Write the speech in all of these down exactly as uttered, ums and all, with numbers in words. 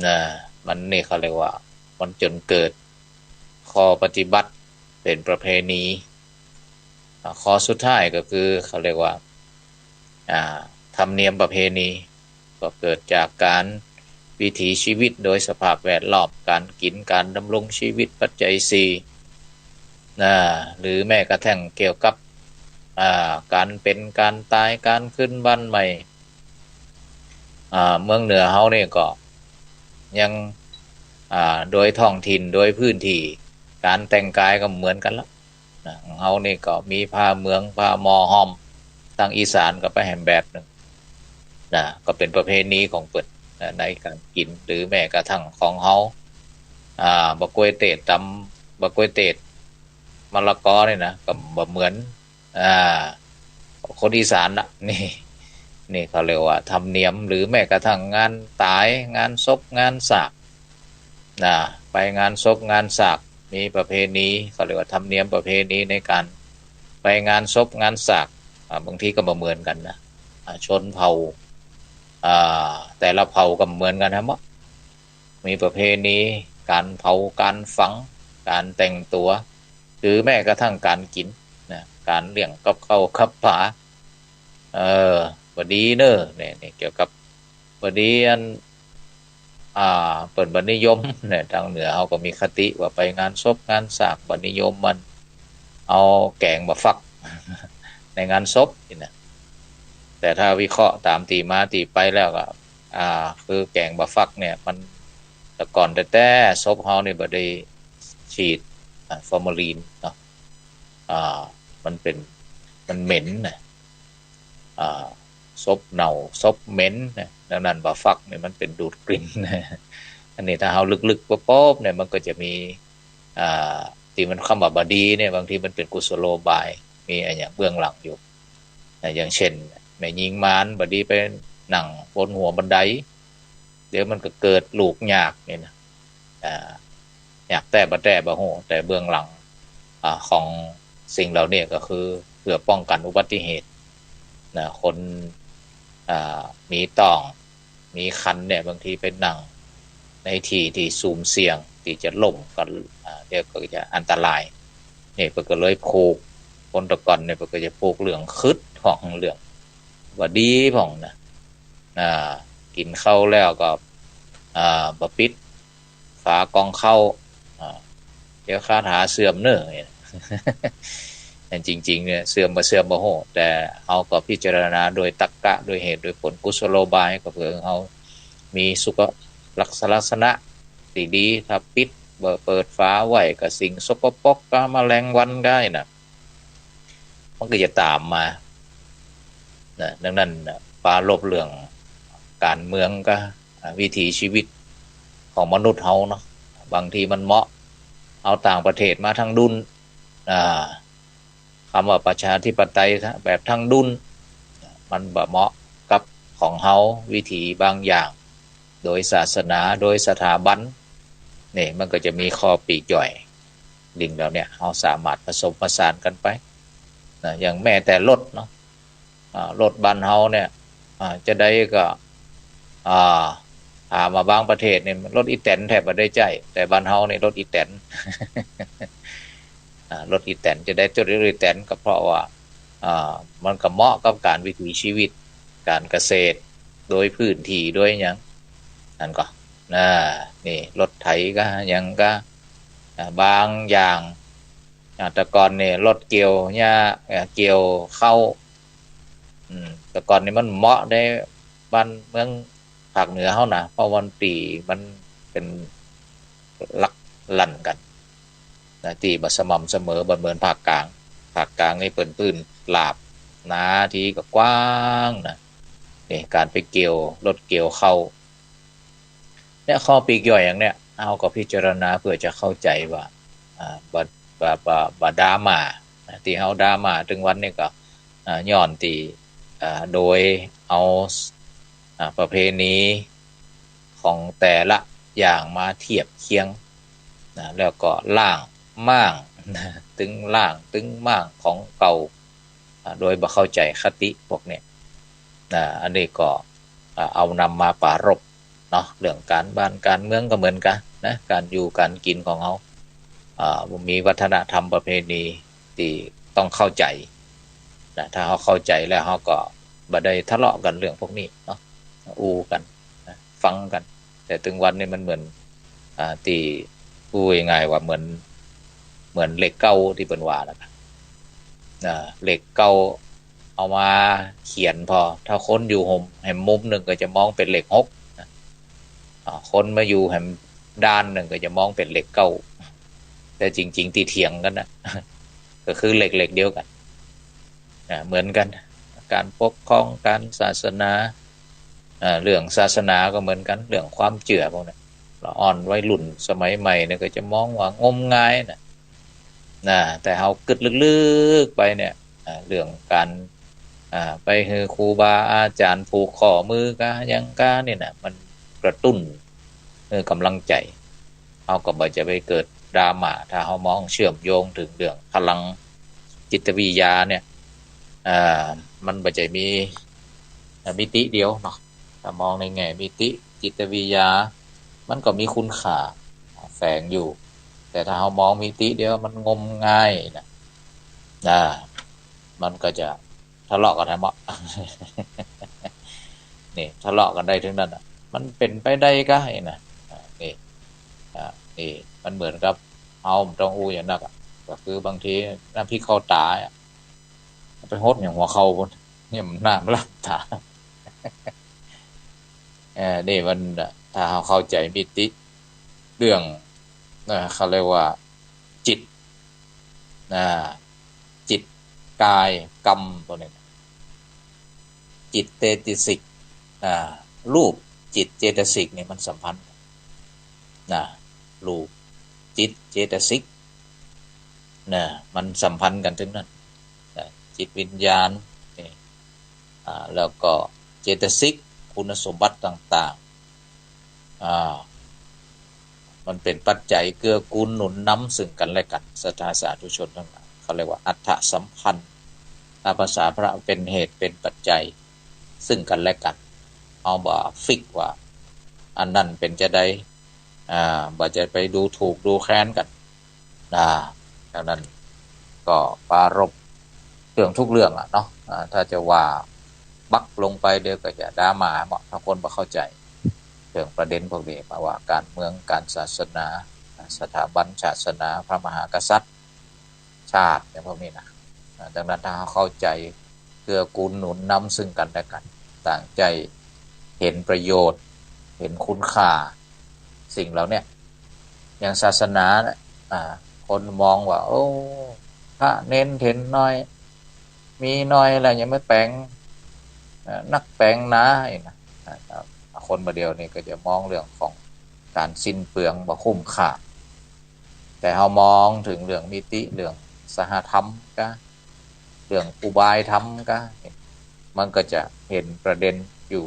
นะ มันนี่เขาเรียกว่า มันจนเกิดข้อปฏิบัติเป๋นประเพณี อ่า ข้อสุดท้ายก็คือเขาเรียกว่า อ่า ธรรมเนียมประเพณี ก็เกิดจากก๋านวิถีชีวิตโดยสภาพแวดล้อม ก๋านกิ๋น ก๋านดำรงชีวิต ปัจจัยสี่ นะ หรือแม้กระทั่งเกี่ยวกับ อ่า ก๋านเป๋น ก๋านต๋าย ก๋านขึ้นบ้านใหม่ อ่า เมืองเหนือเฮานี่ก็ยัง อ่า โดยท้องถิ่น โดยพื้นที่ ก๋านแต่งก๋ายก็เหมือนกั๋นละ นะ ของเฮานี่ก็มีผ้าเหมือง ผ้าหม้อห้อม ตางอีสานก็ไปแหมแบบนึ่ง นะ ก็เป๋นประเพณีของเปิ้น นะ ในก๋านกิ๋น หรือแม้กระทั่งของเฮา อ่า บ่าก๊วยเตดต๋ำ บ่าก๊วยเตดมะละกอนี่นะ ก็บ่เหมือน อ่า คนอีสานนะ นี่ นี่เขาเรียกว่าธรรมเนียม หรือแม้กระทั่งงานต๋าย งานศพ งานสาก นะ ไปงานศพ งานสาก มีประเพณี เขาเรียกว่าธรรมเนียมประเพณีในก๋านไปงานศพ งานสาก อ่า บางทีก็บ่เหมือนกั๋นนะ อ่า ชนเผ่า อ่า แต่ละเผ่าก็บ่เหมือนกั๋นนะ มีประเพณีก๋านเผา ก๋านฝัง ก๋านแต่งตั๋ว หรือแม้กระทั่งก๋านกิ๋น นะ ก๋านเลี้ยงกับข้าวกับป๋า เออ บ่ดีเน่อ เนี่ย เนี่ย เกี่ยวกับ บ่ดีอัน อ่า เปิ้นบ่นิยม เนี่ย ตางเหนือเฮาก็มีคติว่าไปงานศพ งานสาก บ่นิยมมัน เอาแก๋งบ่าฟัก ในงานศพนี่นะ แต่ถ้าวิเคราะห์ต๋ามตี้มาตี้ไปแล้วก็ อ่า คือแก๋งบ่าฟักเนี่ย มัน แต่ก่อนแต๊ๆ ศพเฮานี่บ่ได้ฉีด อ่า ฟอร์มาลีนเนาะ อ่า มันเป๋น มันเหม็นนะ อ่า ศพเน่า ศพเหม็นนะ ดังนั้นบ่าฟักนี่มันเป๋นดูดกลิ่นนะ อันนี้ถ้าเฮาลึกๆ ป๊บๆ เนี่ย มันก็จะมี อ่า ตี้มันกำว่าบ่ดีเนี่ย บางทีมันเป๋นกุศโลบาย มีอะหยังเบื้องหลังอยู่ นะ อย่างเช่น แม่ญิงมารบ่ดีไปนั่งบนหัวบันได เดี๋ยวมันก็เกิดลูกยากนี่นะ อ่า ยากแต๊บ่าแต๊บ่ฮู้ แต่เบื้องหลัง อ่า ของสิ่งเหล่านี้ก็คือเพื่อป้องกั๋นอุบัติเหตุ นะ คน อ่า มีต๊อง มีครรภ์เนี่ย บางทีไปนั่งในตี้ตี้สุ่มเสี่ยงตี้จะล้มกั๋น อ่า เดี๋ยวก็จะอันตราย นี่เปิ้นก็เลยผูก คนแต่ก่อนเนี่ยเปิ้นก็จะผูกเรื่องขึด ของเรื่องบ่ดีพ่องนะ อ่า กิ๋นข้าวแล้วก็ อ่า บ่ปิดฝากล่องข้าว อ่า เดี๋ยวคาถาเสื่อมเน่อ อันจริงๆ เนี่ย เสื่อมบ่เสื่อมบ่ฮู้ แต่เฮาก็พิจารณาโดยตรรกะ โดยเหตุโดยผล กุศโลบาย ก็เพื่อเฮามีสุขลักษณะตี้ดี ถ้าปิด บ่เปิดฝาไว้ ก็สิ่งสกปรก ก็แมลงวันก็ไอ้นะ มันก็จะต๋ามมา นะ ดังนั้นนะ ปรารภเรื่องก๋านเมืองก็ อ่า วิถีชีวิตของมนุษย์เฮาเนาะ บางทีมันเหมาะ เอาต่างประเทศมาทั้งดุ้น อ่า กำว่าประชาธิปไตยแบบทั้งดุ้น มันบ่เหมาะกับของเฮา วิถีบางอย่าง โดยศาสนา โดยสถาบัน นี่มันก็จะมีข้อปลีกย่อย สิ่งเหล่าเนี้ย เฮาสามารถผสมผสานกั๋นไป นะ อย่างแม้แต่รถเนาะ อ่า รถบ้านเฮาเนี่ย อ่า จะใดก็ อ่า ถามว่าบางประเทศเนี่ย รถอีแตนแทบบ่ได้ใจ๊ แต่บ้านเฮาเนี่ยรถอีแตน อ่า รถอีแตน จะใดจอดรถอีแตน ก็เพราะว่า อ่า มันก็เหมาะกับก๋านวิถีชีวิต ก๋านเกษตร โดยพื้นที่ โดยหยัง นั่นก็ อ่า นี่รถไถก็ หยังก็ อ่า บางอย่าง อ่า แต่ก่อนเนี่ยรถเกี่ยวหญ้า เอ่อ เกี่ยวข้าว อืม แต่ก่อนนี่มันเหมาะในบ้านเมืองภาคเหนือเฮานะ เพราะมันตี้มันเป๋นลักลั่นกั๋นนะ ตี้บ่สม่ำเสมอ บ่เหมือนภาคกลาง ภาคกลางนี่เปิ้นพื้นราบ นาตี้ก็กว้างนะ นี่ก๋านไปเกี่ยว รถเกี่ยวข้าว เนี่ย ข้อปลีกย่อยอย่างเนี้ย เฮาก็พิจารณาเพื่อจะเข้าใจ๋ว่า อ่า บ่า บ่า บ่า บ่าดราม่านะ ตี้เฮาดราม่าตึงวันนี้ก็ อ่า ย้อนตี้ อ่า โดยเอา อ่า ประเพณีของแต่ละอย่างมาเทียบเคียงนะ แล้วก็ล้างม้างนะ ตึงล้าง ตึงม้างของเก่า อ่า โดยบ่เข้าใจ๋คติพวกเนี้ยนะ อันนี้ก็ อ่า เอานำมาปรารภ เนาะ เรื่องก๋านบ้านก๋านเมืองก็เหมือนกั๋นนะ ก๋านอยู่ก๋านกิ๋นของเฮา อ่า มีวัฒนธรรมประเพณีตี้ต้องเข้าใจ๋นะ ถ้าเฮาเข้าใจ๋แล้วเฮาก็บ่ได้ทะเลาะกั๋นเรื่องพวกนี้เนาะ อู้กั๋นนะ ฟังกั๋น แต่ตึงวันนี้มันเหมือน อ่า ตี้อู้ง่ายๆว่าเหมือน เหมือนเลขเก้าตี้เปิ้นว่านั่นน่ะ อ่า เลขเก้าเอามาเขียนผ่อ ถ้าคนอยู่หม แหมมุมนึ่งก็จะมองเป๋นเลขหกนะ อ่า คนมาอยู่แหมด้านนึ่งก็จะมองเป๋นเลขเก้า แต่จริงๆ ตี้เถียงกั๋นนะ ก็คือเลขๆ เดียวกั๋น อ่า เหมือนกั๋น ก๋านปกครอง ก๋านศาสนา อ่า เรื่องศาสนาก็เหมือนกั๋น เรื่องความเจื้อพวกนี้ ละอ่อนวัยรุ่นสมัยใหม่เนี่ยก็จะมองว่างมงายนะ นะ แต่เฮากึ๊ดลึกๆ ไปเนี่ย อ่า เรื่องก๋าน อ่า ไปหื้อครูบาอาจ๋ารย์ผูกข้อมือกาหยังกาเนี่ยนะ มันกระตุ้น เออ ก๋ำลังใจ๋ เฮาก็บ่จะไปเกิดดราม่า ถ้าเฮามองเชื่อมโยงเถิงเรื่องพลังจิตวิทยาเนี่ย อ่า มันบ่จะมี อ่า มิติเดียวเนาะ ถ้ามองในแง่มิติจิตวิทยา มันก็มีคุณค่าแฝงอยู่ แต่ถ้าเฮามองมิติเดียวมันงมงายนะ อ่า มันก็จะทะเลาะกั๋นแหม นี่ทะเลาะกั๋นได้เถิงนั้นน่ะ มันเป๋นไปได้กา นี่นะ อ่า นี่ อ่า นี่ มันเหมือนกับเฮาบ่ต้องอู้หยังนักอะ ก็คือบางทีน้ำพริกเข้าต๋าอะ ไปหดหยังหัวเข่าปู๊น เนี่ยมันน้ำล้างต๋า เออ นี่มัน ถ้าเฮาเข้าใจ๋มิติเรื่อง นะ เขาเรียกว่าจิต นะ จิตกายกรรมตัวนี้นะ จิตเจตสิก นะ รูปจิตเจตสิกนี่มันสัมพันธ์กั๋น นะ รูปจิตเจตสิก นะ มันสัมพันธ์กั๋นเถิงนั้น นะ จิตวิญญาณนี่ อ่า แล้วก็เจตสิก คุณสมบัติต่างๆ อ่า มันเป๋นปัจจัยเกื้อกูลหนุนนำซึ่งกั๋นและกั๋น ศรัทธาสาธุชนตังหลาย เขาเรียกว่าอัตถสัมพันธ์ ถ้าภาษาพระเป๋นเหตุเป๋นปัจจัยซึ่งกั๋นและกั๋น เฮาบ่ฟิกว่าอันนั้นเป๋นจาใด อ่า บ่จะไปดูถูกดูแคลนกั๋น นะ ดังนั้นก็ปรารภเรื่องทุกเรื่องอะเนาะ อ่า ถ้าจะว่าบักลงไปเดี๋ยวก็จะดราม่าเนาะ ถ้าคนบ่เข้าใจ๋เรื่องประเด็นพวกนี้ บ่ว่าก๋านเมือง ก๋านศาสนา สถาบันศาสนา พระมหากษัตริย์ ชาติเนี่ยพวกนี้นะ อ่า ดังนั้นถ้าเฮาเข้าใจ๋เกื้อกูลหนุนนำซึ่งกั๋นและกั๋น ต่างใจ๋เห็นประโยชน์ เห็นคุณค่าสิ่งเหล่าเนี้ย อย่างศาสนาเนี่ย อ่า คนมองว่า โอ้ พระเณรเถรน้อย มีน้อยแล้วยังมาแป๋ง เอ่อ นักแป๋งหนา นี่นะ อ่า คนบ่าเดี่ยวนี้ก็จะมองเรื่องของก๋านสิ้นเปลือง บ่คุ้มค่า แต่เฮามองเถิงเรื่องมิติ เรื่องสหธรรมกา เรื่องอุบายธรรมกา มันก็จะเห็นประเด็นอยู่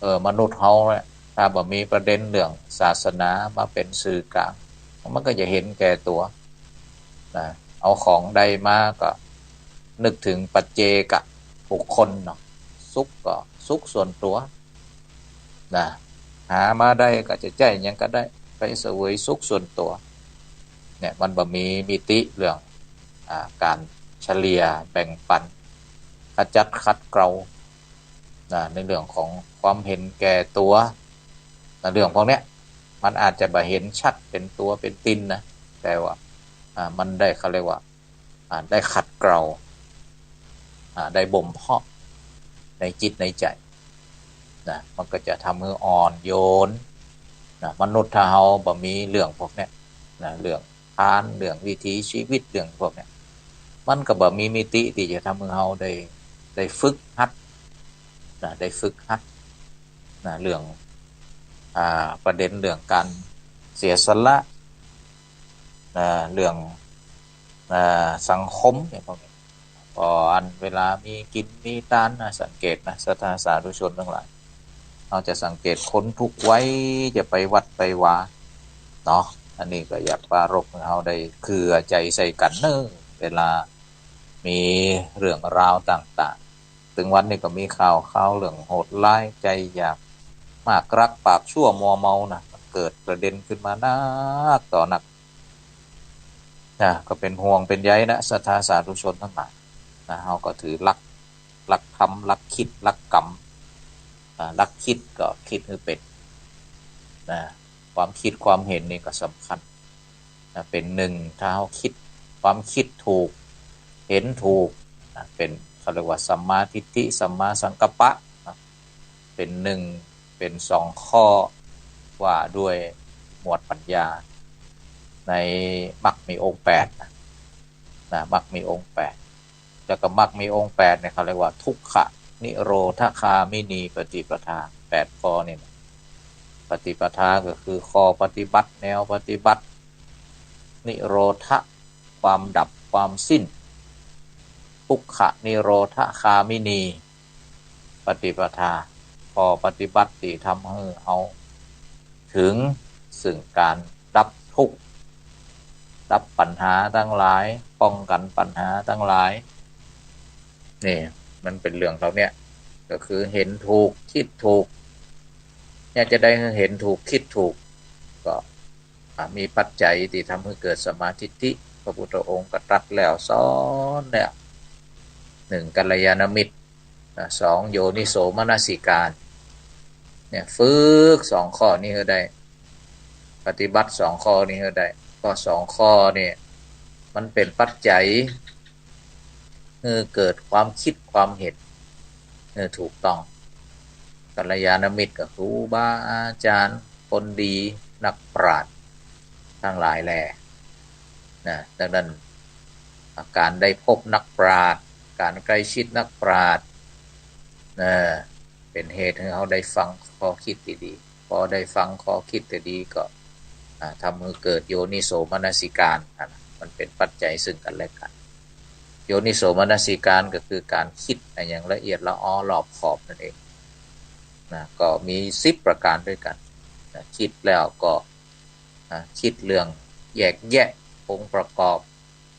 เออ มนุษย์เฮาเนี่ย ถ้าบ่มีประเด็นเรื่องศาสนามาเป๋นสื่อกลาง มันก็จะเห็นแก่ตั๋ว นะ เอาของใดมาก็นึกเถิงปัจเจกบุคคลเนาะ สุขก็สุขส่วนตั๋ว นะ หามาได้ก็จะใจ๊หยังก็ได้ ไปเสวยสุขส่วนตั๋ว เนี่ย มันบ่มีมิติเรื่อง อ่า ก๋านเฉลี่ยแบ่งปัน ขจัดขัดเกลา นะ ในเรื่องของความเห็นแก่ตั๋ว นะ เรื่องพวกเนี้ย มันอาจจะบ่เห็นชัดเป๋นตั๋วเป๋นต๋นนะ แต่ว่า อ่า มันได้ เขาเรียกว่า อ่า ได้ขัดเกลา อ่า ได้บ่มเพาะในจิตในใจ๋ นะ มันก็จะทำหื้ออ่อนโยน นะ มนุษย์ถ้าเฮาบ่มีเรื่องพวกเนี้ย นะ เรื่องทาน เรื่องวิถีชีวิต เรื่องพวกเนี้ย มันก็บ่มีมิติตี้จะทำหื้อเฮาได้ ได้ฝึกหัด นะ ได้ฝึกหัด นะ เรื่อง อ่า ประเด็นเรื่องก๋านเสียสละ นะ เรื่อง อ่า สังคมเนี่ยพวกนี้ พออันเวลามีกิ๋นมีตานนะ สังเกตนะ ศรัทธาสาธุชนตังหลาย เฮาจะสังเกตคนกู้วัยจะไปวัดไปวา เนาะ อันนี้ก็อยากปรารภหื้อเฮาได้เคืองใจ๋ใส่กั๋นเนาะ เวลามีเรื่องราวต่างๆ ตึงวันนี้ก็มีข่าว ข่าวเรื่องโหดร้าย ใจ๋อยาก มากรักปากชั่วมัวเมานะ มันเกิดประเด็นขึ้นมานักต่อนักนะ ก็เป๋นห่วงเป๋นใยนะ ศรัทธาสาธุชนตังหลายนะ เฮาก็ถือหลัก หลักธรรม หลักคิด หลักกรรมนะ หลักคิดก็คิดหื้อเป๋นนะ ความคิดความเห็นนี่ก็สำคัญนะ เป๋นนึ่ง ถ้าเฮาคิด ความคิดถูก เห็นถูกนะ เป๋น เขาเรียกว่าสัมมาทิฏฐิ สัมมาสังกัปปะนะ เป๋นนึ่ง เป๋นสองข้อว่าด้วยหมวดปัญญา ในมรรคมีองค์แปดนะ นะ มรรคมีองค์แปด แล้วก็มรรคมีองค์แปดเนี่ยเขาเรียกว่าทุกขนิโรธคามินีปฏิปทา แปดข้อนี่นะ ปฏิปทาก็คือข้อปฏิบัติ แนวปฏิบัติ นิโรธะ ความดับ ความสิ้น ทุกขนิโรธคามินีปฏิปทา ข้อปฏิบัติตี้ทำหื้อเฮาเถิงซึ่งก๋านดับทุกข์ ดับปัญหาตังหลาย ป้องกั๋นปัญหาตังหลาย นี่มันเป๋นเรื่องเหล่าเนี้ย ก็คือเห็นถูก คิดถูก เนี่ยจะได้เห็นถูก คิดถูก ก็ อ่ะ มีปัจจัยตี้ทำหื้อเกิดสัมมาทิฏฐิ พระพุทธองค์ก็ตรัสแล้วสอนแล้ว นึ่ง กัลยาณมิตร อ่ะ สอง โยนิโสมนสิการ เนี่ย ฝึกสองข้อนี้หื้อได้ ปฏิบัติสองข้อนี้หื้อได้ เพราะสองข้อนี่มันเป๋นปัจจัยหื้อเกิดความคิดความเห็นหื้อถูกต้อง กัลยาณมิตรก็คือครูบาอาจ๋ารย์ คนดี นักปราชญ์ตังหลายแลนะ ดังนั้นก๋านได้พบนักปราชญ์ ก๋านใก้ชิดนักปราชญ์นะ เป๋นเหตุหื้อเฮาได้ฟังข้อคิดตี้ดี พอได้ฟังข้อคิดตี้ดีก็ อ่า ทำหื้อเกิดโยนิโสมนสิการ อันนั้นมันเป๋นปัจจัยซึ่งกั๋นและกั๋น โยนิโสมนสิการก็คือก๋านคิดอะหยังละเอียดละออรอบคอบนั่นเองนะ ก็มีสิบประก๋านด้วยกั๋นนะ คิดแล้วก็ นะ คิดเรื่องแยกแยะองค์ประกอบ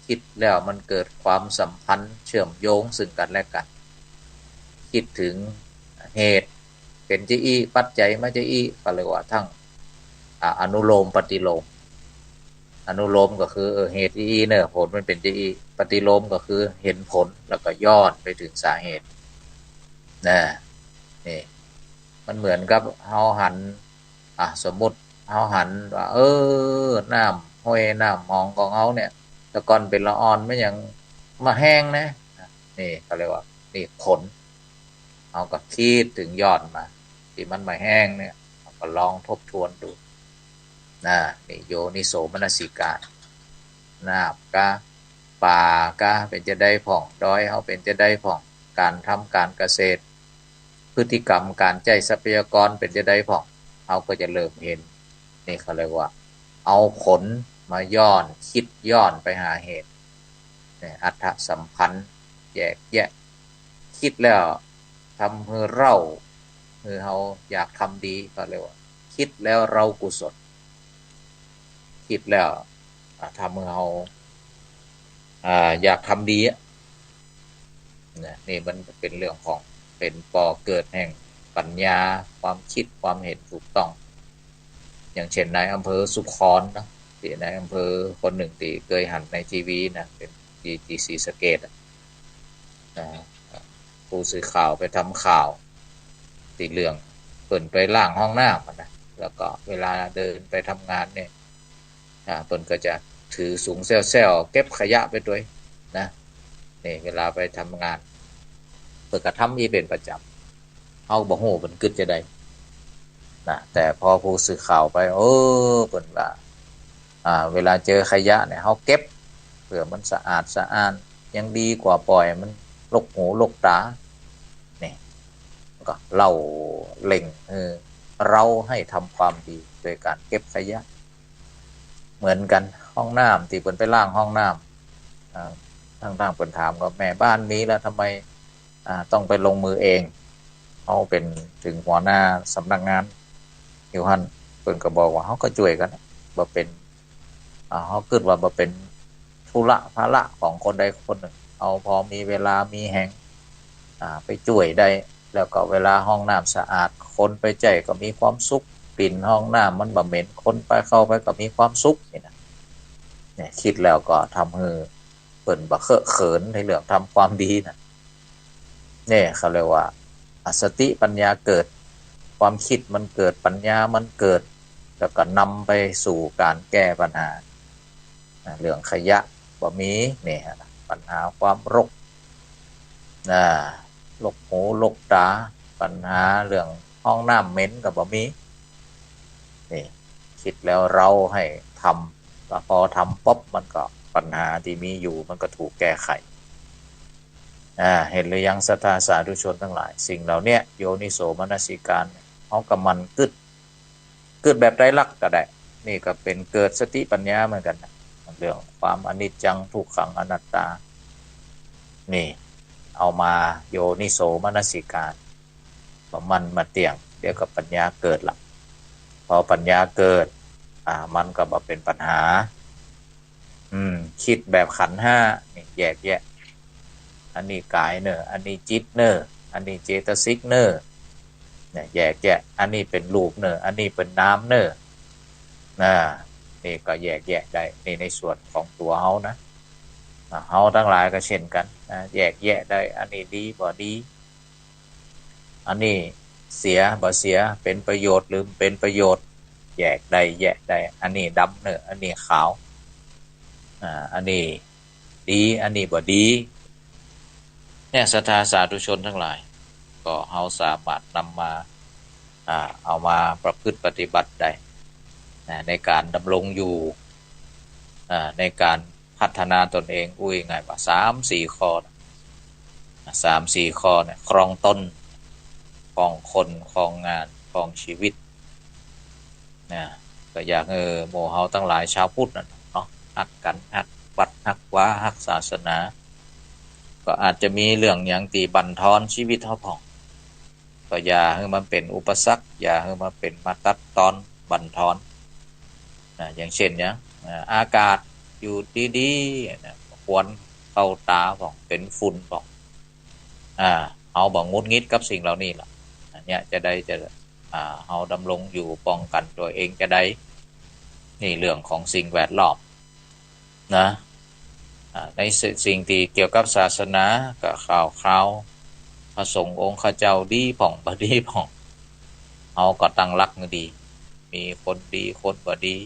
คิดแล้วมันเกิดความสัมพันธ์เชื่อมโยงซึ่งกั๋นและกั๋น คิดเถิงเหตุเป๋นจะอี้ ปัจจัยมาจะอี้ ก็เรียกว่าทั้ง อ่า อนุโลมปฏิโลม อนุโลมก็คือ เออ เหตุอี้เนาะ ผลมันเป๋นจะอี้ ปฏิโลมก็คือเห็นผลแล้วก็ย้อนไปเถิงสาเหตุนะ นี่ มันเหมือนกับเฮาหัน อ่ะ สมมุติเฮาหันว่า เออ น้ำห้วยน้ำหนองของเฮาเนี่ย แต่ก่อนเป๋นละอ่อน มันยังบ่แห้งนะ นี่เขาเรียกว่า นี่ผล เฮาก็คิดเถิงย้อนมา ตี้มันบ่แห้งเนี่ย เฮาก็ลองทบทวนดูนะ นี่โยนิโสมนสิการ น้ำกา ป่ากา เป๋นจะใดพ่อง ดอยเฮาเป๋นจะใดพ่อง ก๋านทำก๋านเกษตร พฤติกรรมก๋านใจ๊ทรัพยากรเป๋นจะใดพ่อง เฮาก็จะเริ่มเห็น นี่เขาเรียกว่า เอาผลมาย้อน คิดย้อนไปหาเหตุ เนี่ย อัตถสัมพันธ์ แยกแยะ คิดแล้วทำหื้อเร้า หื้อเฮาอยากทำดี เขาเรียกว่า คิดแล้วเร้ากุศล คิดแล้ว อ่า ทำหื้อเฮา อ่า อยากทำดีอะ นะ นี่มันเป๋นเรื่องของ เป๋นบ่อเกิดแห่งปัญญา ความคิด ความเห็นถูกต้อง อย่างเช่นนายอำเภอสุขรนะ ตี้นายอำเภอคนนึ่งตี้เกยหันในทีวีนะ เป๋นตี้ ตี้ศรีสะเกษอะ นะ ผู้สื่อข่าวไปทำข่าว ตี้เรื่องเปิ้นไปล้างห้องน้ำอะนะ แล้วก็เวลาเดินไปทำงานเนี่ย อ่า เปิ้นก็จะถือถุงแส้วๆ เก็บขยะไปตวยนะ นี่ เวลาไปทำงาน เปิ้นก็ทำอี้เป๋นประจ๋ำ เฮาบ่ฮู้เปิ้นกึ๊ดจะใดนะ แต่พอผู้สื่อข่าวไป เออ เปิ้นว่า อ่า เวลาเจอขยะเนี่ย เฮาเก็บ เปื้อมันสะอาดสะอ้าน ยังดีกว่าป่อยมันรกหูรกต๋า นี่ ก็เล่าเร่งหื้อเฮาให้ทำความดีโดยก๋านเก็บขยะ เหมือนกั๋น ห้องน้ำตี้เปิ้นไปล้างห้องน้ำ อ่า ทั้งๆ เปิ้นถามก็ แม่บ้านมีแล้ว ทำไม อ่า ต้องไปลงมือเอง เฮาเป๋นเถิงหัวหน้าสำนักงานอยู่หั้น เปิ้นก็บอกว่า เฮาก็จ้วยกั๋น บ่เป๋น อ่า เฮากึ๊ดว่าบ่เป๋นธุระภาระของคนใดคนนึ่ง เฮาพอมีเวลามีแฮง อ่า ไปจ้วยได้ แล้วก็เวลาห้องน้ำสะอาด คนไปใจ๊ก็มีความสุข กลิ่นห้องน้ำมันบ่เหม็น คนไปเข้าไปก็มีความสุข นี่นะ เนี่ย กึ๊ดแล้วก็ทำหื้อเปิ้นบ่เคอะเขินในเรื่องทำความดีนะ เนี่ยเขาเรียกว่า อ่ะ สติปัญญาเกิด ความกึ๊ดมันเกิด ปัญญามันเกิด แล้วก็นำไปสู่ก๋านแก้ปัญหา อ่ะ เรื่องขยะบ่มี เนี่ย ปัญหาความรก นะ รกหูรกต๋า ปัญหาเรื่องห้องน้ำเหม็นก็บ่มี นี่ กึ๊ดแล้วเฮาหื้อทำ แล้วพอทำปุ๊บมันก็ปัญหาตี้มีอยู่มันก็ถูกแก้ไข อ่า หันหรือยังศรัทธาสาธุชนตังหลาย สิ่งเหล่าเนี้ย โยนิโสมนสิการ เฮาก็หมั่นกึ๊ด กึ๊ดแบบไตรลักษณ์ก็ได้ นี่ก็เป๋นเกิดสติปัญญาเหมือนกั๋นนะ เรื่องความอนิจจังทุกขังอนัตตา นี่ เอามาโยนิโสมนสิการ บ่หมั่นบ่เตี้ยง เดี๋ยวก็ปัญญาเกิดละ พอปัญญาเกิด อ่า มันก็บ่เป๋นปัญหา อืม กึ๊ดแบบขันธ์ห้า นี่ แยกแยะ อันนี้ก๋ายเน่อ อันนี้จิตเน่อ อันนี้เจตสิกเน่อ เนี่ย แยกแยะ อันนี้เป๋นรูปเน่อ อันนี้เป๋นนามเน่อ นะ นี่ก็แยกแยะได้ นี่ในส่วนของตั๋วเฮานะ อ่ะ เฮาตังหลายก็เช่นกั๋นนะ แยกแยะได้ อันนี้ดีบ่ดี อันนี้เสียบ่เสีย เป๋นประโยชน์หรือบ่เป๋นประโยชน์ แยกได้ แยะได้ อันนี้ดำเน่อ อันนี้ขาว อ่า อันนี้ดี อันนี้บ่ดี เนี่ย ศรัทธาสาธุชนตังหลาย ก็เฮาสามารถนำมา อ่า เอามาประพฤติปฏิบัติได้ นะ ในก๋านดำรงอยู่ อ่า ในก๋านพัฒนาตนเอง อู้ง่ายๆ ว่าสามสี่ข้อนะ สามสี่ข้อเนี่ย ครองตน ครองคน ครองงาน ครองชีวิต นะ ก็อยากหื้อหมู่เฮาตังหลายชาวพุทธน่ะเนาะ ฮักกั๋น ฮักวัด ฮักวา ฮักศาสนา ก็อาจจะมีเรื่องหยังตี้บั่นทอนชีวิตเฮาพ่อง ก็อย่าหื้อมันเป๋นอุปสรรค อย่าหื้อมันเป๋นมาตัดตอนบั่นทอน นะ อย่างเช่นหยัง อ่า อากาศอยู่ดีๆ นะ ควันเข้าต๋าพ่อง เป๋นฝุ่นพ่อง อ่า เฮาบ่หงุดหงิดกับสิ่งเหล่านี้ล่ะ อันเนี้ยจะได้จะ อ่า เฮาดำรงอยู่ป้องกั๋นตั๋วเองจะได้ นี่เรื่องของสิ่งแวดล้อมนะ อ่า ในสิ่ง สิ่งตี้เกี่ยวกับศาสนาก็ข่าวคราว พระสงฆ์องค์ข้าเจ้าดีพ่องบ่ดีพ่อง เฮาก็ตั้งหลักหื้อดี มีคนดีคนบ่ดี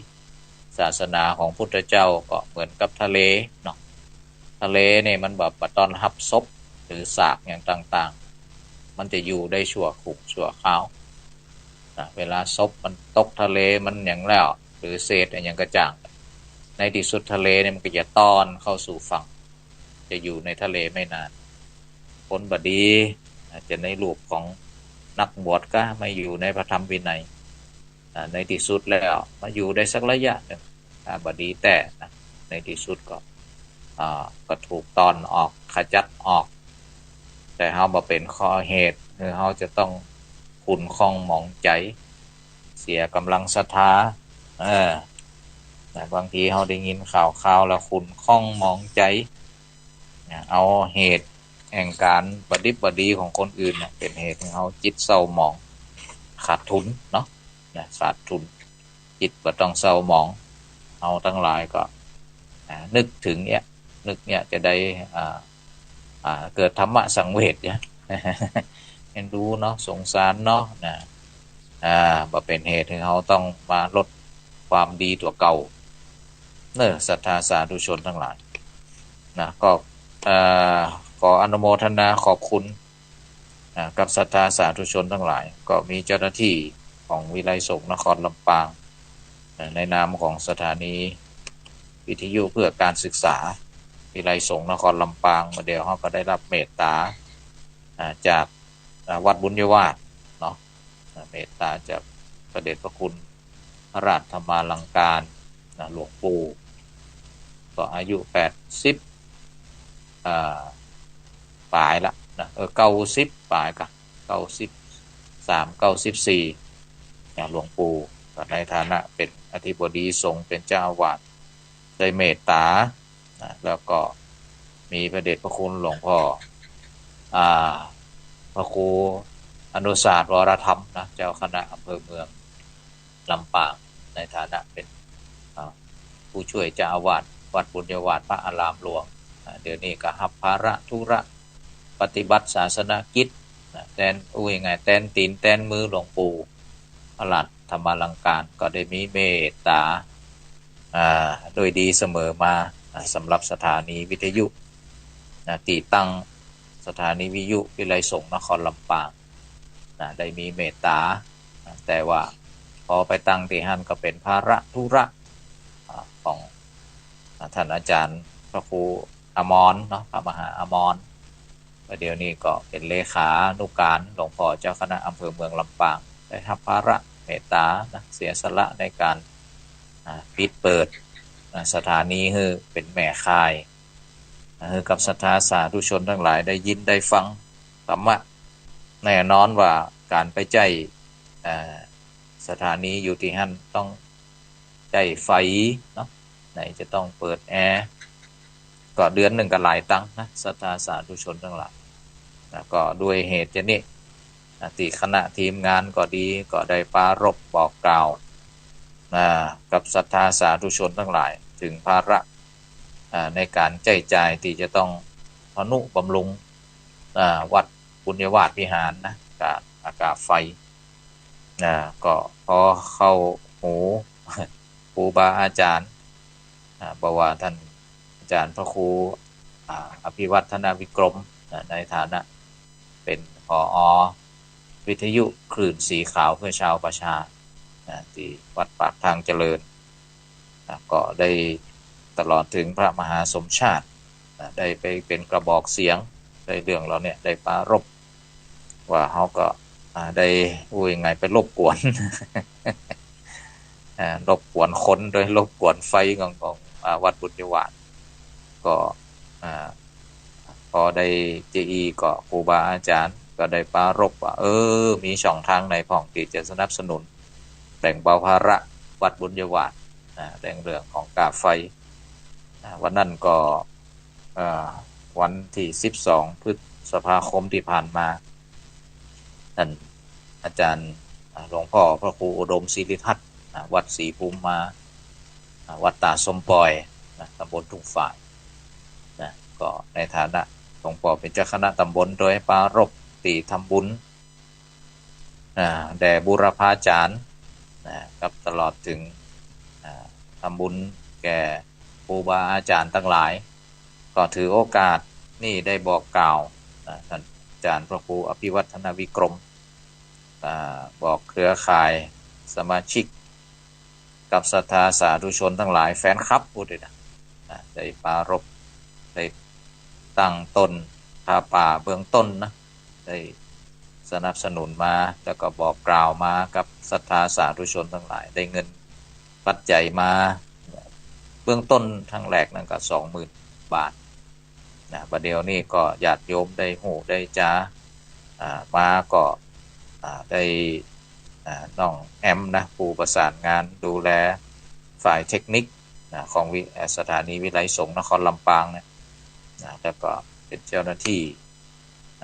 ศาสนาของพุทธเจ้าก็เหมือนกับทะเลเนาะ ทะเลเนี่ยมันบ่ บ่ต้อนฮับศพหรือซากอย่างต่างๆ มันจะอยู่ได้ชั่วครุ่งชั่วคราวนะ เวลาศพมันตกทะเลมันหยังแล้ว หรือเศษอะหยังก็จ้าง ในตี้สุดทะเลเนี่ยมันก็จะต้อนเข้าสู่ฝั่ง จะอยู่ในทะเลไม่นาน คนบ่ดี อาจจะในรูปของนักบวชก็ไม่อยู่ในพระธรรมวินัย อ่า ในตี้สุดแล้วมาอยู่ได้สักระยะหนึ่ง ถ้าบ่ดีแต๊นะ ในตี้สุดก็ อ่า ก็ถูกต้อนออก ขจัดออก แต่เฮาบ่เป๋นข้อเหตุหื้อเฮาจะต้องขุ่นข้องหมองใจ๋ เสียก๋ำลังศรัทธา เออ นะ บางทีเฮาได้ยินข่าวคราวแล้วขุ่นข้องหมองใจ๋ นะ เอาเหตุแห่งก๋านบ่ดิบบ่ดีของคนอื่นน่ะ เป๋นเหตุหื้อเฮาจิตเศร้าหมอง ขาดทุนเนาะ นะ ขาดทุน จิตบ่ต้องเศร้าหมอง เฮาตังหลายก็ อ่า นึกเถิงเนี่ย นึกเนี่ยจะได้ อ่า อ่า เกิดธรรมสังเวชเนี่ย เอ็นดูเนาะ สงสารเนาะ นะ อ่า บ่เป๋นเหตุหื้อเฮาต้องมาลดความดีตั๋วเก่า เน่อ ศรัทธาสาธุชนตังหลาย นะ ก็ เอ่อ ขออนุโมทนาขอบคุณ นะ กับศรัทธาสาธุชนตังหลาย ก็มีเจ้าหน้าตี้ของวิไลสงฆ์นครลำปาง นะ ในนามของสถานีวิทยุเพื่อการศึกษา วิไลสงฆ์นครลำปาง เมื่อเดี๋ยวเฮาก็ได้ฮับเมตต๋า อ่า จาก อ่า วัดบุญยวาสน์เนาะ อ่า เมตต๋าจากพระเดชพระคุณพระราชธรรมาลังการ นะ หลวงปู่ ก็อายุแปดสิบ อ่า ป๋ายละนะ เออ เก้าสิบป๋ายกะ เก้าสิบสาม เก้าสิบสี่ นะ หลวงปู่ก็ในฐานะเป๋นอธิบดีสงฆ์ เป๋นเจ้าอาวาส ได้เมตต๋า นะ แล้วก็มีพระเดชพระคุณหลวงพ่อ อ่า พระครู อนุศาสน์วรธรรมนะ เจ้าคณะอำเภอเมืองลำปาง ในฐานะเป๋น อ่า ผู้ช่วยเจ้าอาวาสวัดบุญญาวาสน์พระอารามหลวง อ่า เดี๋ยวนี้ก็ฮับภาระธุระปฏิบัติศาสนกิจนะ แตน อู้ยังไง แตนตี๋นแตนมือหลวงปู่พระราชธรรมาลังการ ก็ได้มีเมตตา อ่า โดยดีเสมอมา อ่า สำหรับสถานีวิทยุนะ ตี้ตั้งสถานีวิทยุวิทยาลัยสงฆ์นครลำปางนะ ได้มีเมตตานะ แต่ว่าปอไปตั้งตี้หั้นก็เป๋นภาระธุระ อ่า ของ อ่า ต้านอาจ๋ารย์พระครูอมรเนาะ พระมหาอมร ประเดี๋ยวนี้ก็เป๋นเลขานุการหลวงป้อเจ้าคณะอำเภอเมืองลำปาง ได้ฮับภาระเมตตานะ เสียสละในก๋าน อ่า ปิดเปิด อ่า สถานีหื้อเป๋นแม่ข่าย อ่า หื้อกับศรัทธาสาธุชนตังหลายได้ยินได้ฟังธรรมะ แน่นอนว่าก๋านไปใจ๊ อ่า สถานีอยู่ตี้หั้นต้องใจ๊ไฟเนาะ ไหนจะต้องเปิดแอร์ ก็เดือนนึ่งก็หลายตังค์นะ ศรัทธาสาธุชนตังหลายนะ ก็ด้วยเหตุจะนี้นะ ตี้คณะทีมงานก็ดี ก็ได้ปรารภบอกกล่าวนะ กับศรัทธาสาธุชนตังหลาย เถิงภาระ อ่า ในก๋านใจ๊จ่ายตี้จะต้องทนุบำรุง อ่า วัดบุญญาวาสน์วิหารนะ ก้า อ่า ก้าไฟ นะ ก็ปอเข้าหูครูบาอาจ๋ารย์ อ่า บ่ว่าต้านอาจ๋ารย์พระครู อ่า อภิวัฒนวิกรมนะ ในฐานะเป๋น ผอ วิทยุคลื่นสีขาวเพื่อชาวประชานะ ตี้วัดปากทางเจริญนะ ก็ได้ตลอดเถิงพระมหาสมชาตินะ ได้ไปเป๋นกระบอกเสียง ได้เรื่องเหล่าเนี้ย ได้ปรารภว่าเฮาก็ อ่า ได้ อู้ยังไง ไปรบกวน อ่า รบกวนคนโดยรบกวนไฟของ ของ อ่า วัดบุญญาวาสน์ ก็ อ่า ปอได้จะอี้ก็ครูบาอาจ๋ารย์ก็ได้ปรารภว่า เออ มีช่องตางไหนพ่องตี้จะสนับสนุนแบ่งเบาภาระวัดบุญญาวาสน์นะ แบ่งเรื่องของก้าไฟนะ วันนั้นก็ เอ่อ วันตี้สิบสองพฤษภาคมตี้ผ่านมา ต้านอาจ๋ารย์ อ่า หลวงป้อพระครูอุดมศิริทัตน์นะ วัดศรีภูมิมา อ่า วัดต๋าสมปอยนะ ตำบลทุ่งฝายนะ ก็ในฐานะหลวงป้อเป๋นเจ้าคณะตำบล โดยปรารภตี้ทำบุญ อ่า แด่บูรพาจ๋ารย์นะ กับตลอดเถิง อ่า ทำบุญแก่ครูบาอาจ๋ารย์ตังหลาย ก็ถือโอกาสนี้ได้บอกกล่าวนะ ต้านอาจ๋ารย์พระครูอภิวัฒนวิกรม อ่า บอกเครือข่ายสมาชิก กับศรัทธาสาธุชนตังหลาย แฟนคลับพูดเลยนะ นะ ได้ปรารภ ได้ตั้งต้นผ้าป่าเบื้องต้นนะ ได้สนับสนุนมา แล้วก็บอกกล่าวมากับศรัทธาสาธุชนตังหลาย ได้เงินปัจจัยมา เบื้องต้นตังแรกนั้นก็สองหมื่นบาท นะ บ่าเดี่ยวนี้ก็ญาติโยมได้ฮู้ได้จ๋า อ่า มาก็ อ่า ได้ อ่า น้องแอมนะ ผู้ประสานงานดูแลฝ่ายเทคนิคนะ ของวิ อ่า สถานีวิทยาลัยสงฆ์นครลำปางเนี่ยนะ แล้วก็เป๋นเจ้าหน้าตี้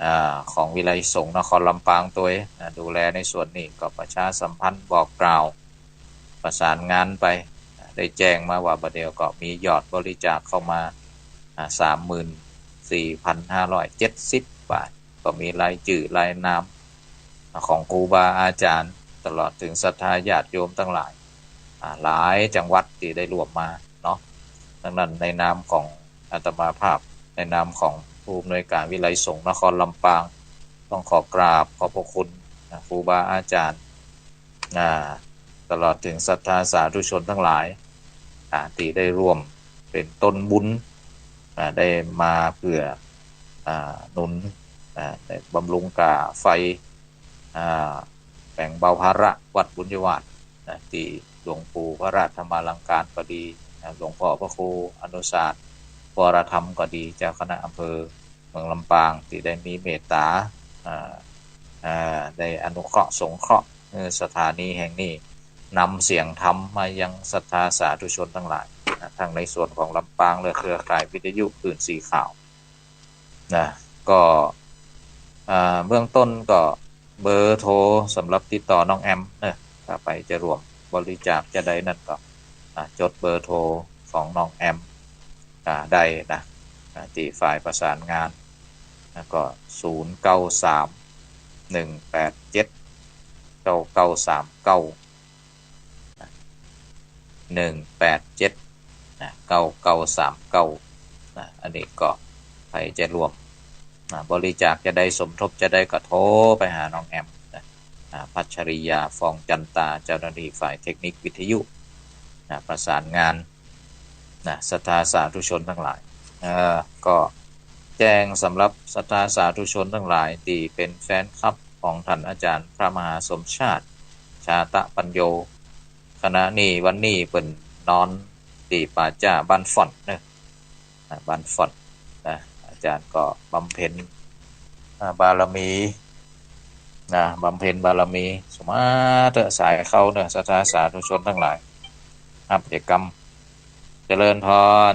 อ่า ของวิทยาลัยสงฆ์นครลำปางตวยนะ ดูแลในส่วนนี้ ก็ประชาสัมพันธ์บอกกล่าว ประสานงานไป ได้แจ้งมาว่าบ่าเดี่ยวก็มียอดบริจาคเข้ามา อ่า สามหมื่นสี่พันห้าร้อยเจ็ดสิบบาท ก็มีรายจื้อรายนามของครูบาอาจ๋ารย์ ตลอดเถิงศรัทธาญาติโยมตังหลาย อ่า หลายจังหวัดตี้ได้ร่วมมาเนาะ ดังนั้นในนามของอาตมาภาพ ในนามของผู้อำนวยการวิทยาลัยสงฆ์นครลำปาง ต้องขอกราบขอบพระคุณนะ ครูบาอาจ๋ารย์ อ่า ตลอดเถิงศรัทธาสาธุชนตังหลาย อ่า ตี้ได้ร่วมเป๋นต้นบุญ อ่า ได้มาเพื่อ อ่า หนุน อ่า ได้บำรุงก้าไฟ อ่า แบ่งเบาภาระวัดบุญญาวาสน์นะ ตี้หลวงปู่พระราชธรรมาลังการก็ดี อ่า หลวงป้อพระครูอนุศาสน์วรธรรมก็ดี เจ้าคณะอำเภอเมืองลำปาง ตี้ได้มีเมตตา อ่า อ่า ได้อนุเคราะห์สงเคราะห์ เออ สถานีแห่งนี้ นำเสียงธรรมมายังศรัทธาสาธุชนตังหลายนะ ตังในส่วนของลำปางและเครือข่ายวิทยุคลื่นสีขาวนะ ก็ อ่า เบื้องต้นก็ เบอร์โทรสำหรับติดต่อน้องแอมเนอะ ถ้าใผจะร่วมบริจาคจะใดนั้นก็ อ่า จดเบอร์โทรของน้องแอม อ่า ได้นะ อ่า ตี้ฝ่ายประสานงาน แล้วก็ ศูนย์เก้าสาม หนึ่งแปดเจ็ด เก้าเก้าสามเก้า หนึ่งแปดเจ็ด นะ เก้าเก้าสามเก้า นะ อันนี้ก็ใผจะร่วม นะ บริจาคจะใด สมทบจะใดก็โทรไปหาน้องแอม นะ อ่า พัชริยา ฟองจันตา เจ้าหน้าตี้ฝ่ายเทคนิควิทยุ นะ ประสานงาน นะ ศรัทธาสาธุชนตังหลาย เอ่อ ก็แจ้งสำหรับศรัทธาสาธุชนตังหลายตี้เป๋นแฟนคลับของต้านอาจ๋ารย์พระมหาสมชาติ ชาตะปัญโญ ขณะนี้วันนี้เปิ้นนอนตี้ป่าจ๊าบ้านฝ่อนเนอะ อ่า บ้านฝ่อนนะ อาจ๋ารย์ก็บำเพ็ญ อ่า บารมีนะ บำเพ็ญบารมี สุมาเต๊อะสายเข้าเนอะ ศรัทธาสาธุชนตังหลาย ฮับเดี๋ยวกำ เจริญพร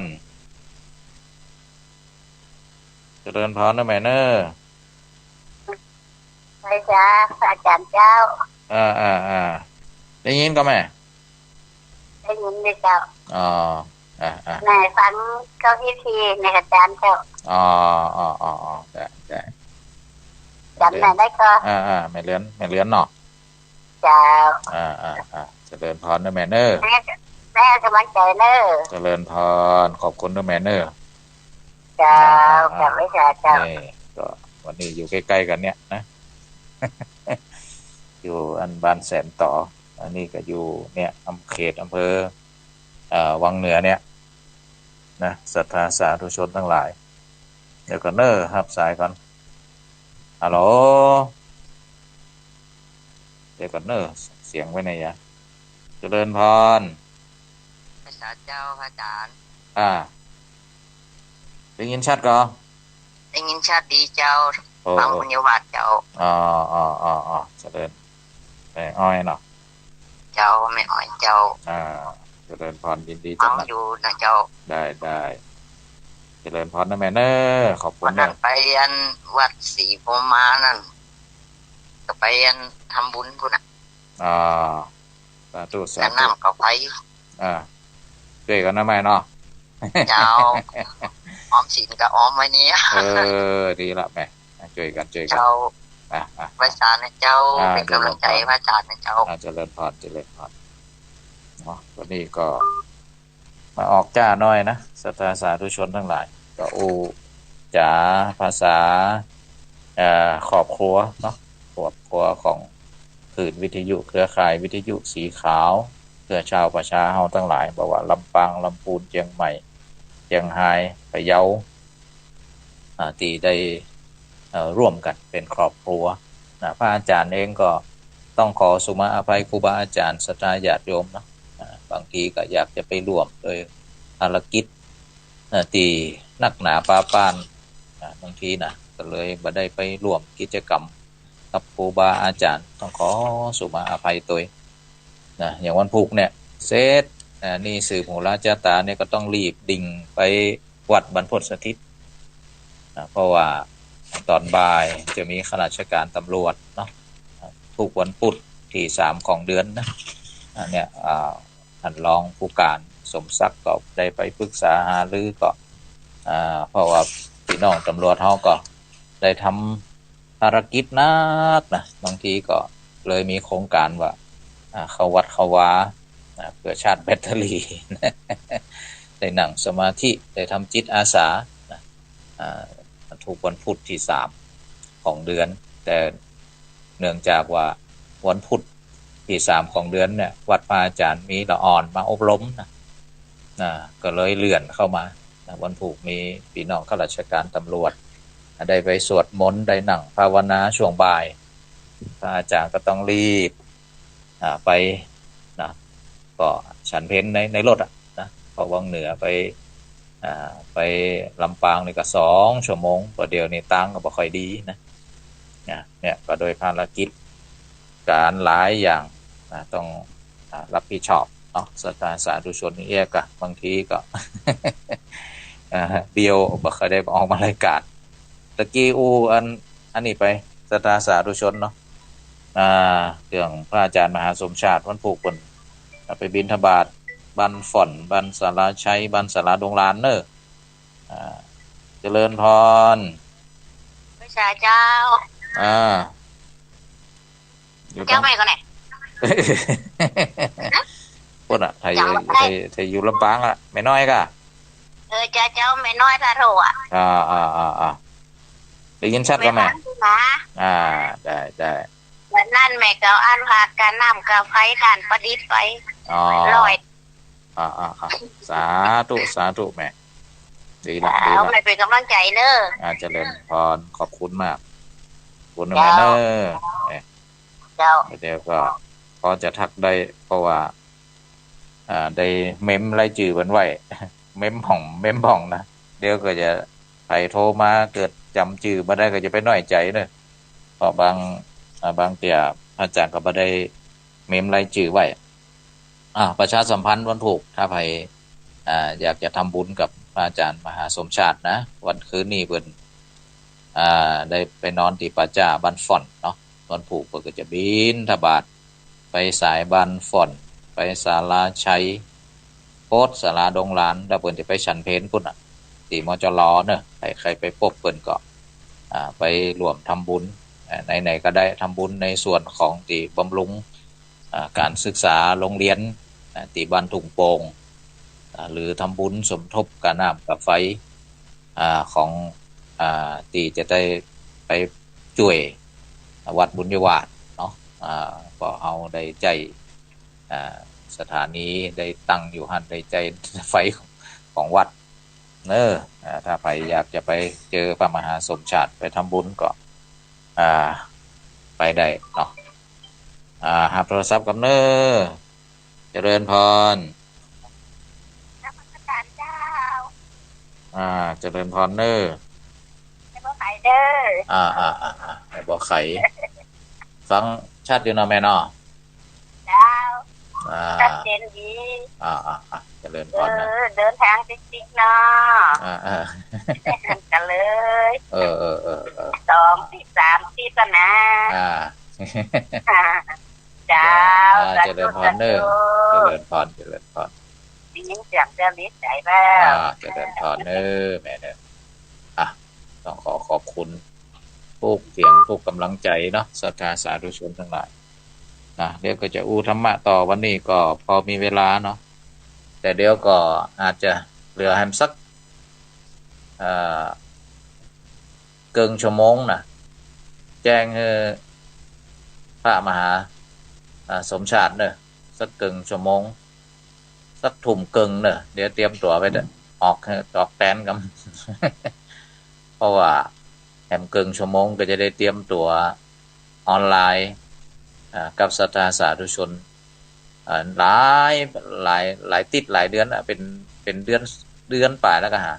เจริญพรเนอะแม่เนอะ ไหว้สาพระอาจ๋ารย์เจ้า อ่า อ่า อ่า ได้ยินก่อแม่ ได้ยินเลยเจ้า อ๋อ อ่า อ่า แม่ฟังเข้าพิธีในอาจ๋ารย์เจ้า อ๋อ อ๋อ อ๋อ อ๋อ ได้ ได้ จ๋ำแม่ได้ก่อ อ่า อ่า แม่เรือน แม่เรือนเนาะ เจ้า อ่า อ่า อ่า เจริญพรเนอะแม่เนอะ แม่ แม่กำลังใจ๋เนอะ เจริญพร ขอบคุณเนอะแม่เนอะ เจ้า อ่า อ่า กราบไหว้สาเจ้า นี่ก็วันนี้อยู่ใก้ๆ กั๋นเนี่ยนะ อยู่อันบ้านแสนต่อ อันนี้ก็อยู่เนี่ย อำ เขตอำเภอ เอ่อ วังเหนือเนี่ยนะ ศรัทธาสาธุชนตังหลาย เดี๋ยวก่อนเนอะ ฮับสายก่อน ฮัลโหล เดี๋ยวก่อนเนอะ เสียงไปไหนยะ เจริญพร ไหว้สาเจ้าพระอาจ๋ารย์ อ่า ได้ยินชัดก่อ ได้ยินชัดดีเจ้า โอ้ ฟังบุญญาวาสเจ้า อ๋อ อ๋อ อ๋อ อ๋อ เจริญ แม่อ้อยเนาะ เจ้า แม่อ้อยเจ้า อ่า เจริญพร ยินดีต้อนฮับ ฟังอยู่นะเจ้า ได้ ได้ เจริญพรเนอะแม่เนอะ ขอบคุณเนอะ วันนั้นไปอันวัดศรีโพธิ์มานั่น ก็ไปอันทำบุญพุ้นน่ะ อ่า สาธุ สาธุ น้ำก็ไป อ่า จ้วยกั๋นเนอะแม่เนาะ เจ้า ออมสินก็ออมไว้เนี่ย เออ ดีละแม่ จ้วยกั๋น จ้วยกั๋น เจ้า อ่ะ อ่ะ ไหว้สานะเจ้า อ่า เป๋นก๋ำลังใจ๋ เจริญพร พระอาจ๋ารย์นะเจ้า อ่า เจริญพร เจริญพร เนาะ วันนี้ก็ มาออกจ้าหน้อยนะ ศรัทธาสาธุชนตังหลาย ก็อู้จ๋าภาษา เอ่อ ครอบครัวเนาะ ครอบครัวของคลื่นวิทยุเครือข่ายวิทยุสีขาว เพื่อชาวประชาเฮาตังหลาย บ่ว่าลำปาง ลำพูน เจียงใหม่ เจียงฮาย พะเยา อ่า ตี้ได้ เอ่อ ร่วมกั๋นเป๋นครอบครัวนะ พระอาจ๋ารย์เองก็ต้องขอสุมาอภัยครูบาอาจ๋ารย์ ศรัทธาญาติโยมเนาะ อ่า บางทีก็อยากจะไปร่วมโดยภารกิจ เอ่อ ตี้นักหนาป๊าป๊าน อ่า บางทีนะ ก็เลยบ่ได้ไปร่วมกิจกรรมกับครูบาอาจ๋ารย์ ต้องขอสุมาอภัยตวยนะ อย่างวันพูกเนี่ย เสร็จ อ่า นี่สืบหูราชะต๋าเนี่ยก็ต้องรีบดิ่งไปวัดบรรพตสถิต อ่า เพราะว่าต๋อนบ่ายจะมีข้าราชการตำรวจเนาะ อ่า ทุกวันพุธตี้สามของเดือนนะ อ่า เนี่ย อ่า ท่านรองผู้ก๋านสมศักดิ์ก็ได้ไปปรึกษาหารือก็ อ่า เพราะว่าปี้น้องตำรวจเฮาก็ได้ทำภารกิจหนักนะ บางทีก็เลยมีโครงก๋านว่า อ่า เข้าวัดเข้าวา อ่า เปื้อชาร์จแบตเตอรี่ ได้นั่งสมาธิ ได้ทำจิตอาสานะ อ่า ทุกวันพุธตี้สามของเดือน แต่เนื่องจากว่าวันพุธตี้สามของเดือนเนี่ย วัดพระอาจ๋ารย์มีละอ่อนมาอบรมนะ นะ ก็เลยเลื่อนเข้ามานะ วันพูกมีปี้น้องข้าราชการตำรวจ ได้ไปสวดมนต์ ได้นั่งภาวนาช่วงบ่าย พระอาจ๋ารย์ก็ต้องรีบ อ่า ไปนะ ก็ฉันเพลใน ในรถอะนะ เพราะวังเหนือไป อ่า ไปลำปางนี่ก็สองชั่วโมง เพราะเดี๋ยวนี้ตางก็บ่ค่อยดีนะ นะ เนี่ยก็โดยภารกิจก๋านหลายอย่างนะ ต้อง อ่า รับผิดชอบเนาะ ศรัทธาสาธุชนนี่เอกอะ บางทีก็ อ่า เบียว บ่ค่อยได้ออกมารายก๋าน ตะกี้อู้อัน อันนี้ไป ศรัทธาสาธุชนเนาะ อ่า เรื่องพระอาจารย์มหาสมชาติ วันพูกเปิ้นไปบิณฑบาตบ้านฝ่อน บ้านสาราชัย บ้านสาราดงหลานเน่อ อ่า เจริญพร พระเจ้า อ่า อยู่ เจ้า ตรง แม่ก่อนแหละ พูดอะ ไทย เจ้า ไทย ไทยอยู่ลำปางอะ แม่น้อยก่ะ เออ เจ้า เจ้า แม่น้อยพาโทรอะ อ่า อ่า อ่า อ่า ได้ยินชัดก่ะแม่ แม่น้อยนะ อ่า ได้ ได้ วันนั้นแม่ก็อันว่าก้าน้ำก้าไฟ ด้านประดิษฐ์ไป อ๋อ ร้อย อ่า อ่า อ่า สาธุ สาธุแม่ ดีละ ดีละ เอา แม่เป๋นก๋ำลังใจ๋เน่อ อ่า เจริญพร ขอบคุณมาก ขอบคุณแม่เน่อ เจ้า แม่ เจ้า เดี๋ยวก็พอจะทักได้ เพราะว่า อ่า ได้เมมรายจื้อเปิ้นไว้ เมมพ่อง เมมพ่องนะ เดี๋ยวก็จะ ใผโทรมาเกิดจ๋ำจื้อบ่ได้ก็จะไปน้อยใจ๋เน่อ เพราะบาง อ่า บางเตื้อพระอาจารย์ก็บ่ได้เมมรายจื้อไว้ อ่า ประชาสัมพันธ์วันพูก ถ้าใผ อ่า อยากจะทำบุญกับพระอาจารย์มหาสมชาตินะ วันคืนนี้เปิ้น อ่า ได้ไปนอนตี้ป่าจ๊าบ้านฝ่อนเนาะ วันพูกเปิ้นก็จะบิณฑบาตไปสายบ้านฝ่อน ไปสาราชัย โพธิ์สาราดงหลาน แล้วเปิ้นจะไปฉันเพลปุ้นน่ะ ตี้ มจล เน่อ ใผใค่ไปปบเปิ้นก็ อ่า ไปร่วมทำบุญ อ่า ไหนๆ ก็ได้ทำบุญในส่วนของตี้บำรุง อ่า ก๋านศึกษาโฮงเฮียน อ่า ตี้บ้านทุ่งโป่ง อ่า หรือทำบุญสมทบก้าน้ำก้าไฟ อ่า ของ อ่า ตี้จะได้ไปจ้วยวัดบุญญาวาสเนาะ อ่า ก็เฮาได้ใจ๊ อ่า สถานีได้ตั้งอยู่หั้น ได้ใจ๊ไฟของวัดเน่อ อ่า ถ้าใผอยากจะไปเจอพระมหาสมชาติไปทำบุญก็ อ่า ไปได้เนาะ อ่า ฮับโทรศัพท์ก่ำเน่อ เจริญพร นมัสก๋านเจ้า อ่า เจริญพรเน่อ แม่บัวไข่เน่อ อ่า อ่า อ่า อ่า แม่บัวไข่ ฟังชัดอยู่เนาะแม่เนาะ เจ้า อ่า ชัดเจนดี อ่า อ่า อ่า เจริญพรนะ เออ เดินทางติ๊กๆ เนาะ อ่า อ่า ก็เลย เออ เออ เออ เออ สองติ๊ก สามติ๊ก ก็นะ อ่า อ่า เจ้า อ่า สาธุ เจริญพรเน่อ สาธุ เจริญพร เจริญพร ได้ยินเสียงเจ้าฤทธิ์ใจ๋แล้ว อ่า เจริญพรเน่อแม่เน่อ อ่ะ ต้องขอขอบคุณทุกเสียงทุกก๋ำลังใจ๋เนาะ ศรัทธาสาธุชนตังหลายนะ เดี๋ยวก็จะอู้ธรรมะต่อ วันนี้ก็พอมีเวลาเนาะ แต่เดี๋ยวก็อาจจะเหลือแหมสัก เอ่อ เกิ่งชั่วโมงนะ แจ้งหื้อพระมหา อ่า สมชาติเน่อ สักเกิ่งชั่วโมง สักทุ่มเกิ่งเน่อ เดี๋ยวเตรียมตั๋วไปเต๊อะ ออก ออกแตนก่ำ เพราะว่าแหมเกิ่งชั่วโมงก็จะได้เตรียมตั๋วออนไลน์ อ่า กับศรัทธาสาธุชน อ่า หลาย หลาย หลายติ๊กหลายเดือนอะ เป๋น เป๋นเดือน เดือนป๋ายแล้วก็หา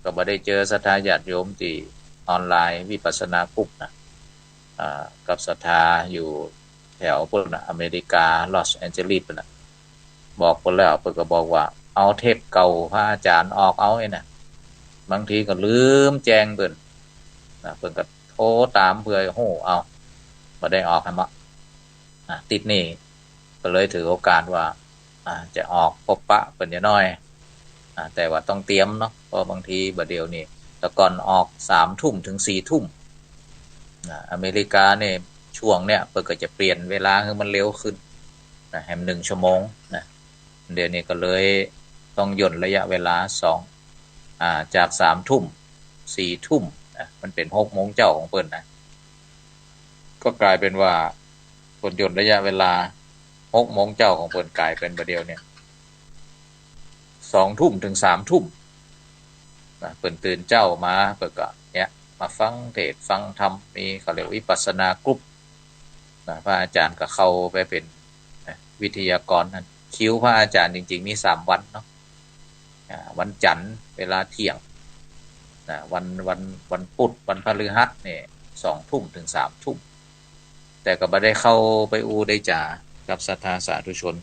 ก็บ่ได้เจอศรัทธาญาติโยมตี้ออนไลน์วิปัสสนากลุ่มนะ อ่า กับศรัทธาอยู่แถวปุ้นน่ะ อเมริกา ลอสแอนเจลิสปุ้นน่ะ บอกเปิ้นแล้ว เปิ้นก็บอกว่า เอาเทปเก่าพระอาจารย์ออกเอาไอ้น่ะ บางทีก็ลืมแจ้งเปิ้นนะ เปิ้นก็โทรต๋ามเปื่อฮู้ เอา บ่ได้ออกหั้นเนาะ อ่า ติ๊กนี้ก็เลยถือโอกาสว่า อ่า จะออกปบปะเปิ้นจะน้อย อ่า แต่ว่าต้องเตรียมเนาะ เพราะบางทีบ่าเดี่ยวนี้ แต่ก่อนออกสามทุ่มถึงสี่ทุ่มนะ อเมริกานี่ ช่วงเนี้ยเปิ้นก็จะเปลี่ยนเวลาหื้อมันเร็วขึ้นนะ แหมหนึ่งชั่วโมงนะ เดี๋ยวนี้ก็เลยต้องย่นระยะเวลาสอง อ่า จากสามทุ่ม สี่ทุ่มนะ มันเป๋นหกโมงเจ๊าของเปิ้นนะ ก็กลายเป๋นว่าเปิ้นย่นระยะเวลา หกโมงเจ๊าของเปิ้นกลายเป๋นบ่าเดี่ยวเนี่ย สองทุ่มถึงสามทุ่มนะ เปิ้นตื่นเจ๊ามา เปิ้นก็เนี่ย มาฟังเทศน์ฟังธรรม มีเขาเรียกวิปัสสนากลุ่มนะ พระอาจารย์ก็เข้าไปเป๋นนะ วิทยากรหั้น คิวพระอาจารย์จริงๆ มีสามวันเนาะ อ่า วันจันทร์เวลาเที่ยงนะ วัน วัน วันพุธ วันพฤหัสเนี่ย สองทุ่มถึงสามทุ่ม แต่ก็บ่ได้เข้าไปอู้ได้จ๋ากับศรัทธาสาธุชน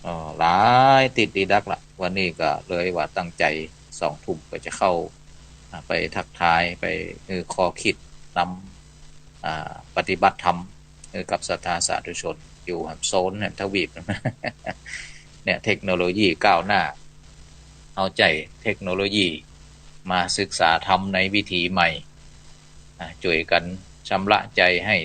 เอ่อ หลายติ๊กดีนักละ วันนี้ก็เลยว่าตั้งใจ๋สองทุ่มก็จะเข้า อ่า ไปทักทาย ไป เอ่อ ข้อคิดนำ อ่า ปฏิบัติธรรม หื้อกับศรัทธาสาธุชน อยู่แหมโซนแหมทวีป เนี่ย เทคโนโลยีก้าวหน้า เอาใจ๊เทคโนโลยีมาศึกษาธรรมในวิธีใหม่ อ่า จ้วยกั๋นชำระใจ๋หื้อ